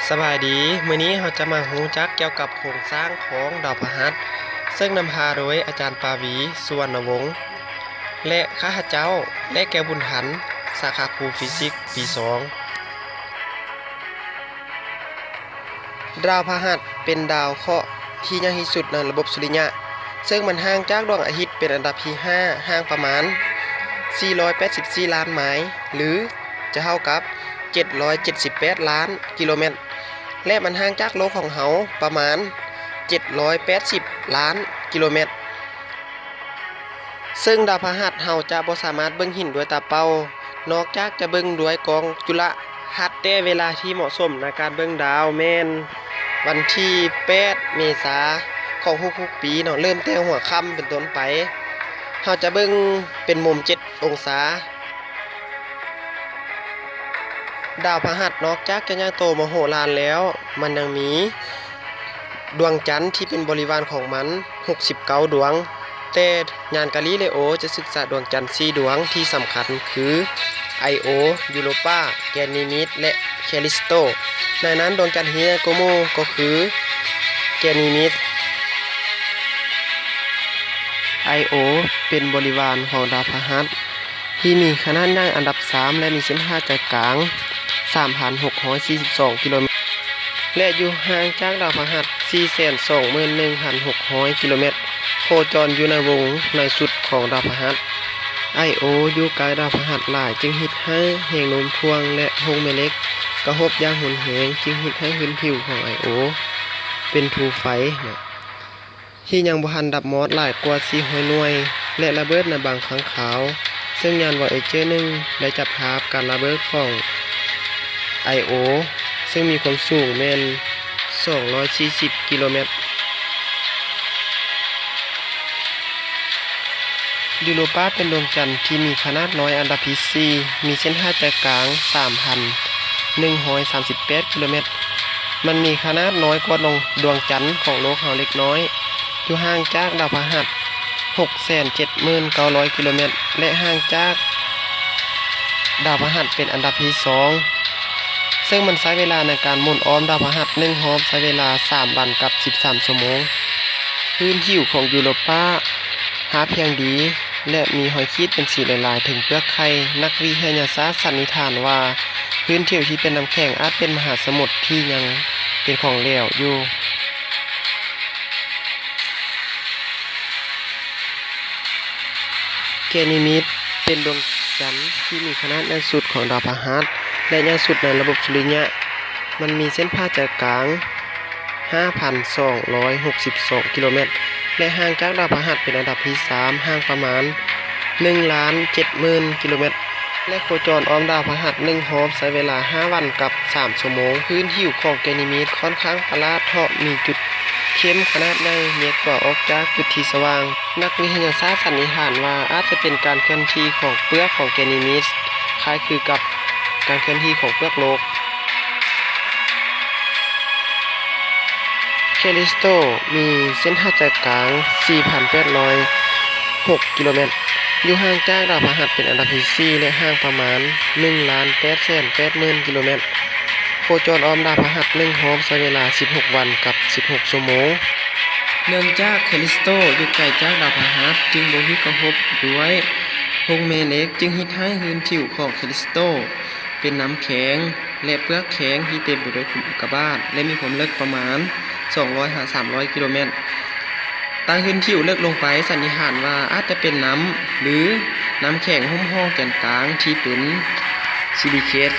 ສະບາຍດີ, ມື້ນີ້ເຮົາຈະມາຮູ້ຈັກກ່ຽວກັບໂຄງສ້າງຂອງດາວພະຫັດ, ເຊິ່ງນຳພາໂດຍອາຈານປາວີ ສຸວັນນະວົງ ແລະ ຂ້າພະເຈົ້າ ແລະ ແກ້ວບຸນທັນ, ສາຂາຄູຟີຊິກປີສອງ. ດາວພະຫັດເປັນດາວເຄາະທີ່ໃຫຍ່ທີ່ສຸດໃນລະບົບສຸລິຍະ, ເຊິ່ງມັນຫ່າງຈາກດວງອາທິດເປັນອັນດັບທີຫ້າ, ຫ່າງປະມານສີ່ຮ້ອຍແປດສິບສີ່ລ້ານໄມລ໌ ຫຼື ຈະເທົ່າກັບເຈັດຮ້ອຍເຈັດສິບແປດລ້ານກິໂລແມັດ ແລະ ມັນຫ່າງຈາກໂລກຂອງເຮົາປະມານເຈັດຮ້ອຍແປດສິບລ້ານກິໂລແມັດ. ເຊິ່ງດາວພະຫັດເຮົາຈະບໍ່ສາມາດເບິ່ງເຫັນດ້ວຍຕາເປົ່າ, ນອກຈາກຈະເບິ່ງດ້ວຍກ້ອງຈຸລະທັດ. ແຕ່ເວລາທີ່ເໝາະສົມໃນການເບິ່ງດາວແມ່ນວັນທີແປດ ເມສາ ຂອງທຸກໆປີເນາະ, ເລີ່ມແຕ່ຫົວຄ່ຳເປັນຕົ້ນໄປ, ເຮົາຈະເບິ່ງເປັນມຸມເຈັດອົງສາ. ດາວພະຫັດນອກຈາກຈະໃຫຍ່ໂຕມະໂຫລານແລ້ວ, ມັນຍັງມີດວງຈັນທີ່ເປັນບໍລິວານຂອງມັນຫົກສິບເກົ້າດວງ, ແຕ່ຍານກາລີເລໂອຈະສຶກສາດວງຈັນສີ່ດວງທີ່ສຳຄັນຄື ໄອໂອ, ຢູໂຣປາ, ແກນິມິດ ແລະ ແຄລິສໂຕ. ໃນນັ້ນດວງຈັນທີ່ໃຫຍ່ກວ່າໝູ່ກໍຄືແກນິມິດ. ໄອໂອ ເປັນບໍລິວານຂອງດາວພະຫັດ ທີ່ມີຂະໜາດໃຫຍ່ອັນດັບສາມ ແລະ ມີເສັ້ນຜ່າໃຈກາງສາມພັນຫົກຮ້ອຍສີ່ສິບສອງກິໂລແມັດ ແລະ ຢູ່ຫ່າງຈາກດາວພະຫັດສີ່ແສນສອງໝື່ນໜຶ່ງພັນຫົກຮ້ອຍກິໂລແມັດ, ໂຄຈອນຢູ່ໃນວົງໃນສຸດຂອງດາວພະຫັດ. ໄອໂອ ຢູ່ໃກ້ດາວພະຫັດຫຼາຍ ຈຶ່ງເຮັດໃຫ້ແຮງໂນ້ມຖ່ວງ ແລະ ຫົງແມ່ເຫຼັກກະທົບຢ່າງຮຸນແຮງ, ຈຶ່ງເຮັດໃຫ້ພື້ນຜິວຂອງໄອໂອ ເປັນພູໄຟ ທີ່ຍັງບໍ່ທັນດັບມອດຫຼາຍກວ່າສີ່ຮ້ອຍໜ່ວຍ ແລະ ລະເບີດໃນບາງຄັ້ງຄາວ, ເຊິ່ງຍານ Voyager ໜຶ່ງ ໄດ້ຈັບພາບການລະເບີດຂອງໄອໂອ ເຊິ່ງມີຄວາມສູງແມ່ນສອງຮ້ອຍສີ່ສິບກິໂລແມັດ. ຢູໂຣປາເປັນດວງຈັນທີ່ມີຂະໜາດນ້ອຍອັນດັບທີສີ່ ມີເສັ້ນຜ່າໃຈກາງສາມພັນໜຶ່ງຮ້ອຍສາມສິບແປດກິໂລແມັດ. ມັນມີຂະໜາດນ້ອຍກວ່າດວງ ດວງຈັນຂອງໂລກເຮົາເລັກນ້ອຍ, ຢູ່ຫ່າງຈາກດາວພະຫັດຫົກແສນເຈັດໝື່ນເກົ້າຮ້ອຍກິໂລແມັດ ແລະ ຫ່າງຈາກດາວພະຫັດເປັນອັນດັບທີສອງ, ເຊິ່ງມັນໃຊ້ເວລາໃນການໝູນອ້ອມດາວພະຫັດໜຶ່ງຮອບໃຊ້ເວລາສາມວັນກັບສິບສາມຊົ່ວໂມງ. ພື້ນຜິວຂອງຢູໂຣປາຮາບພຽງດີ ແລະ ມີຮອຍຂີດເປັນສີຫຼາຍໆເທິງເປືອກໄຂ່. ນັກວິທະຍາສາດສັນນິຖານວ່າ ພື້ນຜິວທີ່ເປັນນ້ຳແຂງອາດເປັນມະຫາສະໝຸດທີ່ຍັງເປັນຂອງແຫຼວຢູ່. ແກນິມິດ ເປັນດວງຈັນທີ່ມີຂະໜາດໃຫຍ່ສຸດຂອງດາວພະຫັດ ແລະ ໃຫຍ່ສຸດໃນລະບົບສຸລິຍະ. ມັນມີເສັ້ນຜ່າໃຈກາງ ຫ້າພັນສອງຮ້ອຍຫົກສິບສອງກິໂລແມັດ ແລະ ຫ່າງຈາກດາວພະຫັດເປັນອັນດັບທີສາມ ຫ່າງປະມານໜຶ່ງລ້ານເຈັດໝື່ນກິໂລແມັດ ແລະ ໂຄຈອນອ້ອມດາວພະຫັດໜຶ່ງຮອບໃຊ້ເວລາຫ້າວັນກັບສາມຊົ່ວໂມງ. ພື້ນຜິວຂອງແກນິມິດຂ້ອນຂ້າງປະຫຼາດເພາະມີຈຸດເຂັ້ມຂະໜາດໃຫຍ່ແຍກຕົວອອກຈາກຈຸດທີ່ສະຫວ່າງ. ນັກວິທະຍາສາດສັນນິຖານວ່າອາດຈະເປັນການເຄື່ອນທີ່ຂອງເປືອກຂອງແກນິມິດ ຄ້າຍຄືກັບການເຄື່ອນທີ່ຂອງເປືອກໂລກ. ແຄລິສໂຕ ມີເສັ້ນຜ່າໃຈກາງສີ່ພັນແປດຮ້ອຍຫົກກິໂລແມັດ, ຢູ່ຫ່າງຈາກດາວພະຫັດເປັນອັນດັບທີສີ່ ແລະ ຫ່າງປະມານໜຶ່ງລ້ານແປດແສນແປດໝື່ນກິໂລແມັດ. ໂຄຈອນອ້ອມດາວພະຫັດໜຶ່ງຮອບໃຊ້ເວລາສິບຫົກວັນກັບສິບຫົກຊົ່ວໂມງ. ເນື່ອງຈາກແຄລິສໂຕຢູ່ໄກຈາກດາວພະຫັດ ຈຶ່ງບໍ່ຖືກກະທົບດ້ວຍຫົງແມ່ເຫຼັກ, ຈຶ່ງເຮັດໃຫ້ພື້ນຜິວຂອງແຄລິສໂຕ ເປັນນ້ຳແຂງ ແລະ ເປືອກແຂງທີ່ເຕັມໄປດ້ວຍກຸ່ມອຸກກາບາດ ແລະ ມີຄວາມເລິກປະມານສອງຮ້ອຍຫາສາມຮ້ອຍກິໂລແມັດ. ໃຕ້ພື້ນຜິວເລິກລົງໄປ ສັນນິຖານວ່າອາດຈະເປັນນ້ຳ ຫຼື ນ້ຳແຂງຫຸ້ມຫໍ່ແກນກາງທີ່ເປັນຊິລິເຄດ.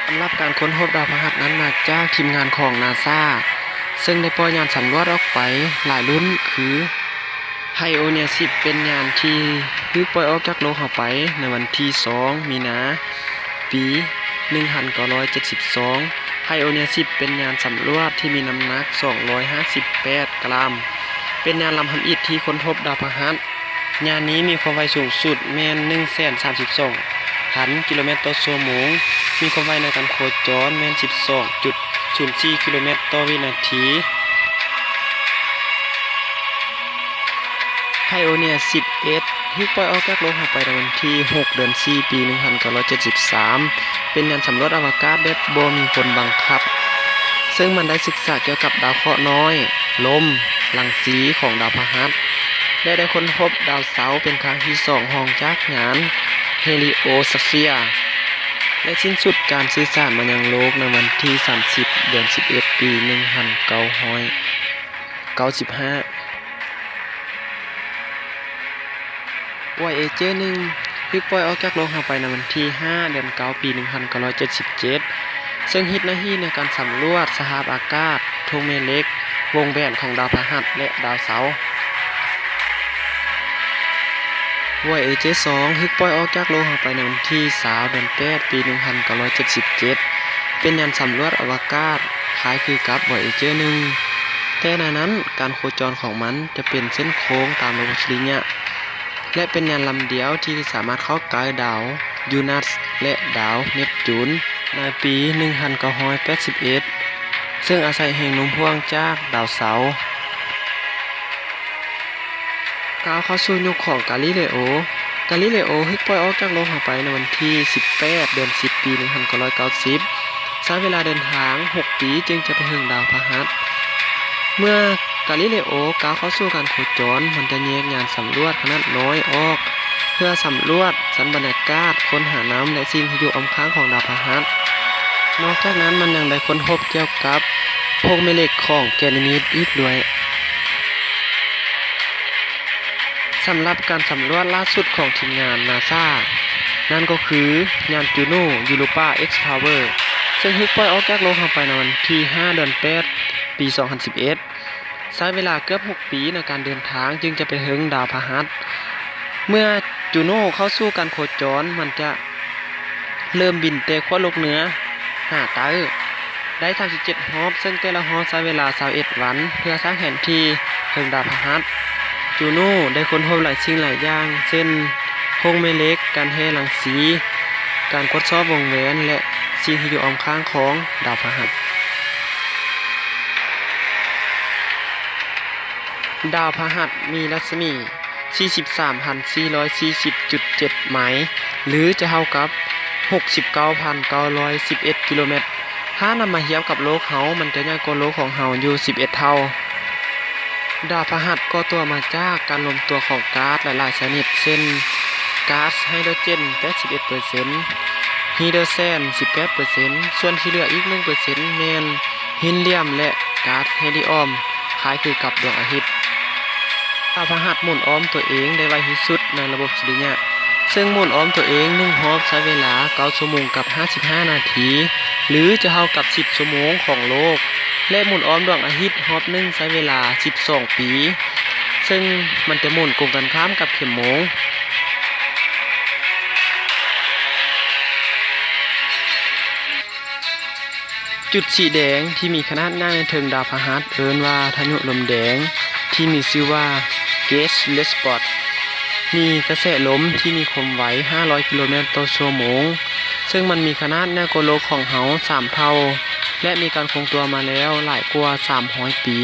ສຳລັບການຄົ້ນພົບດາວພະຫັດນັ້ນມາຈາກທີມງານຂອງນາຊາ ເຊິ່ງໄດ້ປ່ອຍຍານສຳຫຼວດອອກໄປຫຼາຍລຸ້ນ ຄື ໄພໂອເນຍສິບ ເປັນຍານທີ່ຖືກປ່ອຍອອກຈາກໂລກເຮົາໄປໃນວັນທີສອງ ມີນາ ປີໜຶ່ງພັນເກົ້າຮ້ອຍເຈັດສິບສອງ. ໄພໂອເນຍສິບ ເປັນຍານສຳຫຼວດທີ່ມີນ້ຳໜັກສອງຮ້ອຍຫ້າສິບແປດກຣາມ, ເປັນຍານລຳທຳອິດທີ່ຄົ້ນພົບດາວພະຫັດ. ຍານນີ້ມີຄວາມໄວສູງສຸດແມ່ນໜຶ່ງແສນສາມສິບສອງພັນກິໂລແມັດຕໍ່ຊົ່ວໂມງ, ມີຄວາມໄວໃນການໂຄຈອນແມ່ນສິບສອງຈຸດສູນສີ່ກິໂລແມັດຕໍ່ວິນາທີ. ໄພໂອເນຍສິບເອັດ ຖືກປ່ອຍອອກຈາກໂລກເຮົາໄປໃນວັນທີຫົກ ເດືອນສີ່ ປີໜຶ່ງພັນເກົ້າຮ້ອຍເຈັດສິບສາມ ເປັນຍານສຳຫຼວດອະວະກາດແບບບໍ່ມີຄົນບັງຄັບ, ເຊິ່ງມັນໄດ້ສຶກສາກ່ຽວກັບດາວເຄາະນ້ອຍ, ລົມ, ລັງສີຂອງດາວພະຫັດ ແລະ ໄດ້ຄົ້ນພົບດາວເສົາເປັນຄັ້ງທີສອງ ຮອງຈາກຍານເຮລິໂອສະເຟຍ ແລະ ສິ້ນສຸດການສື່ສານມາຍັງໂລກໃນວັນທີສາມສິບ ເດືອນສິບເອັດ ປີໜຶ່ງພັນເກົ້າຮ້ອຍເກົ້າສິບຫ້າ. Voyager ໜຶ່ງ ຖືກປ່ອຍອອກຈາກໂລກເຮົາໄປໃນວັນທີຫ້າ ເດືອນເກົ້າ ປີໜຶ່ງພັນເກົ້າຮ້ອຍເຈັດສິບເຈັດ ເຊິ່ງເຮັດໜ້າທີ່ໃນການສຳຫຼວດສະພາບອາກາດ, ທົ່ງແມ່ເຫຼັກ, ວົງແຫວນຂອງດາວພະຫັດ ແລະ ດາວເສົາ. Voyager ສອງ ຖືກປ່ອຍອອກຈາກໂລກເຮົາໄປໃນວັນທີຊາວ ເດືອນແປດ ປີໜຶ່ງພັນເກົ້າຮ້ອຍເຈັດສິບເຈັດ ເປັນຍານສຳຫຼວດອະວະກາດຄ້າຍຄືກັບ Voyager ໜຶ່ງ ແຕ່ໃນນັ້ນການໂຄຈອນຂອງມັນຈະເປັນເສັ້ນໂຄ້ງຕາມລະບົບສຸລິຍະ ແລະ ເປັນຍານລຳດຽວທີ່ສາມາດເຂົ້າໃກ້ດາວຢູນັສ ແລະ ດາວເນັບຈູນ ໃນປີໜຶ່ງພັນເກົ້າຮ້ອຍແປດສິບເອັດ ເຊິ່ງອາໄສແຮງໂນ້ມຖ່ວງຈາກດາວເສົາ. ກ້າວເຂົ້າສູ່ຍຸກຂອງກາລີເລໂອ. ກາລີເລໂອຖືກປ່ອຍອອກຈາກໂລກເຮົາໄປໃນວັນທີສິບແປດ ເດືອນສິບ ປີໜຶ່ງພັນເກົ້າຮ້ອຍເກົ້າສິບ ໃຊ້ເວລາເດີນທາງຫົກປີຈຶ່ງຈະໄປເຖິງດາວພະຫັດ. ເມື່ອກາລີເລໂອກ້າວເຂົ້າສູ່ການໂຄຈອນ, ມັນຈະແຍກຍານສຳຫຼວດຂະໜາດນ້ອຍອອກ ເພື່ອສຳຫຼວດຊັ້ນບັນຍາກາດ, ຄົ້ນຫານ້ຳ ແລະ ສິ່ງທີ່ຢູ່ອ້ອມຂ້າງຂອງດາວພະຫັດ. ນອກຈາກນັ້ນ, ມັນຍັງໄດ້ຄົ້ນພົບກ່ຽວກັບພວກແມ່ເຫຼັກຂອງແກນີມີດອີກດ້ວຍ. ສຳລັບການສຳຫຼວດລ່າສຸດຂອງທີມງານນາຊາ ນັ້ນກໍຄືຍານຈູໂນຢູໂຣປາເອັກສພາວເວີ ເຊິ່ງຖືກປ່ອຍອອກຈາກໂລກເຮົາໄປໃນວັນທີຫ້າ ເດືອນແປດ ປີສອງພັນສິບເອັດ ໃຊ້ເວລາເກືອບຫົກປີໃນການເດີນທາງຈຶ່ງຈະໄປເຖິງດາວພະຫັດ. ເມື່ອຈູໂນເຂົ້າສູ່ການໂຄຈອນ, ມັນຈະເລີ່ມບິນແຕ່ຂົ້ວໂລກເໜືອຫາໃຕ້ ໄດ້ສາມສິບເຈັດຮອບ, ເຊິ່ງແຕ່ລະຮອບໃຊ້ເວລາຊາວເອັດວັນ ເພື່ອສ້າງແຜນທີ່ເຖິງດາວພະຫັດ. ຈູໂນໄດ້ຄົ້ນພົບຫຼາຍສິ່ງຫຼາຍຢ່າງ ເຊັ່ນ ໂຮງແມ່ເຫຼັກ, ການແຜ່ລັງສີ, ການກວດສອບວົງແຫວນ ແລະ ສິ່ງທີ່ຢູ່ອ້ອມຂ້າງຂອງດາວພະຫັດ. ດາວພະຫັດມີລັດສະໝີສີ່ສິບສາມພັນສີ່ຮ້ອຍສີ່ສິບຈຸດເຈັດໄມ ຫຼື ຈະເທົ່າກັບຫົກສິບເກົ້າພັນເກົ້າຮ້ອຍສິບເອັດກິໂລແມັດ. ຖ້ານຳມາທຽບກັບໂລກເຮົາ, ມັນຈະໃຫຍ່ກວ່າໂລກຂອງເຮົາຢູ່ສິບເອັດເທົ່າ. ດາວພະຫັດກໍ່ຕົວມາຈາກການລວມຕົວຂອງກາສຫຼາຍໆຊະນິດ ເຊັ່ນ ກາສໄຮໂດຣເຈນ ແປດສິບເອັດເປີເຊັນ, ຮີໂດຣແຊນ ສິບແປດເປີເຊັນ, ສ່ວນທີ່ເຫຼືອອີກໜຶ່ງເປີເຊັນແມ່ນຮີລຽມ ແລະ ກາສເຮລີອອມ ຄ້າຍຄືກັບດວງອາທິດ. ດາວພະຫັດໝູນອ້ອມຕົວເອງໄດ້ໄວທີ່ສຸດໃນລະບົບສຸລິຍະ, ເຊິ່ງໝູນອ້ອມຕົວເອງໜຶ່ງຮອບໃຊ້ເວລາເກົ້າຊົ່ວໂມງກັບຫ້າສິບຫ້ານາທີ ຫຼື ຈະເທົ່າກັບສິບຊົ່ວໂມງຂອງໂລກ ແລະ ໝູນອ້ອມດວງອາທິດຮອບໜຶ່ງໃຊ້ເວລາສິບສອງປີ, ເຊິ່ງມັນຈະໝູນກົງກັນຂ້າມກັບເຂັມໂມງ. ຈຸດສີແດງທີ່ມີຂະໜາດໃຫຍ່ເທິງດາວພະຫັດເອີ້ນວ່າພາຍຸລົມແດງ ທີ່ມີຊື່ວ່າເກສເລສປອດ ມີກະແສລົມທີ່ມີຄວາມໄວຫ້າຮ້ອຍກິໂລແມັດຕໍ່ຊົ່ວໂມງ, ເຊິ່ງມັນມີຂະໜາດໃຫຍ່ກວ່າໂລກຂອງເຮົາສາມເທົ່າ ແລະ ມີການຄົງຕົວມາແລ້ວຫຼາຍກວ່າສາມຮ້ອຍປີ.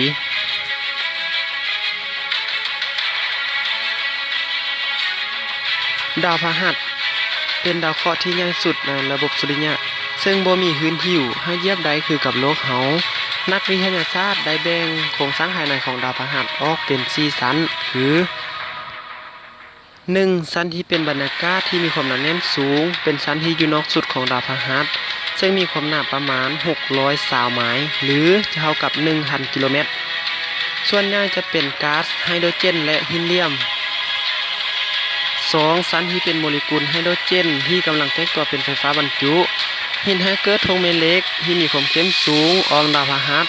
ດາວພະຫັດເປັນດາວເຄາະທີ່ໃຫຍ່ສຸດໃນລະບົບສຸລິຍະ, ເຊິ່ງບໍ່ມີພື້ນຫິວໃຫ້ຢຽບໄດ້ຄືກັບໂລກເຮົາ. ນັກວິທະຍາສາດໄດ້ແບ່ງໂຄງສ້າງພາຍໃນຂອງດາວພະຫັດອອກເປັນສີ່ຊັ້ນ ຄື ໜຶ່ງ, ຊັ້ນທີ່ເປັນບັນຍາກາດທີ່ມີຄວາມໜາແໜ້ນສູງ ເປັນຊັ້ນທີ່ຢູ່ນອກສຸດຂອງດາວພະຫັດ ເຊິ່ງມີຄວາມໜາປະມານຫົກຮ້ອຍຊາວໄມ ຫຼື ຈະເທົ່າກັບໜຶ່ງພັນກິໂລແມັດ. ສ່ວນໃຫຍ່ຈະເປັນກາສໄຮໂດຣເຈນ ແລະ ຮີລຽມ. ສອງ, ຊັ້ນທີ່ເປັນໂມເລກຸນໄຮໂດຣເຈນທີ່ກຳລັງແຕກຕົວເປັນໄຟຟ້າບັນຈຸ, ເຮັດໃຫ້ເກີດທົ່ງແມ່ເຫຼັກທີ່ມີຄວາມເຂັ້ມສູງອ້ອມດາວພະຫັດ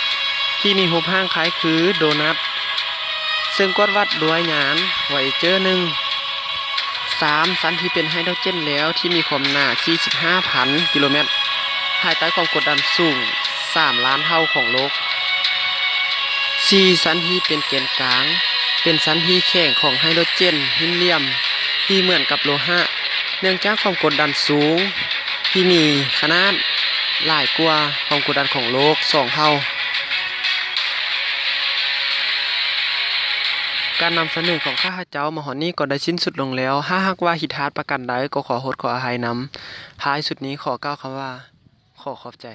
ທີ່ມີຮູບຮ່າງຄ້າຍຄືໂດນັດ ເຊິ່ງກວດວັດດ້ວຍຍານ Voyager ໜຶ່ງ. ສາມ, ຊັ້ນທີ່ເປັນໄຮໂດຣເຈນແລ້ວທີ່ມີຄວາມໜາສີ່ສິບຫ້າພັນກິໂລແມັດ ພາຍໃຕ້ຄວາມກົດດັນສູງສາມລ້ານເທົ່າຂອງໂລກ. ສີ່, ຊັ້ນທີ່ເປັນແກນກາງ ເປັນຊັ້ນທີ່ແຂງຂອງໄຮໂດຣເຈນ, ຮີລຽມ ທີ່ເໝືອນກັບໂລຫະ ເນື່ອງຈາກຄວາມກົດດັນສູງ ທີ່ມີຂະໜາດຫຼາຍກວ່າຄວາມກົດດັນຂອງໂລກສອງເທົ່າ. ການນຳສະເໜີຂອງຂ້າພະເຈົ້າມາຮອດນີ້ກໍໄດ້ສິ້ນສຸດລົງແລ້ວ. ຖ້າຫາກວ່າຜິດພາດປະການໃດ ກໍຂໍໂທດຂໍອະໄພນຳ. ທ້າຍສຸດນີ້ຂໍກ່າວຄຳວ່າ ຂໍຂອບໃຈ.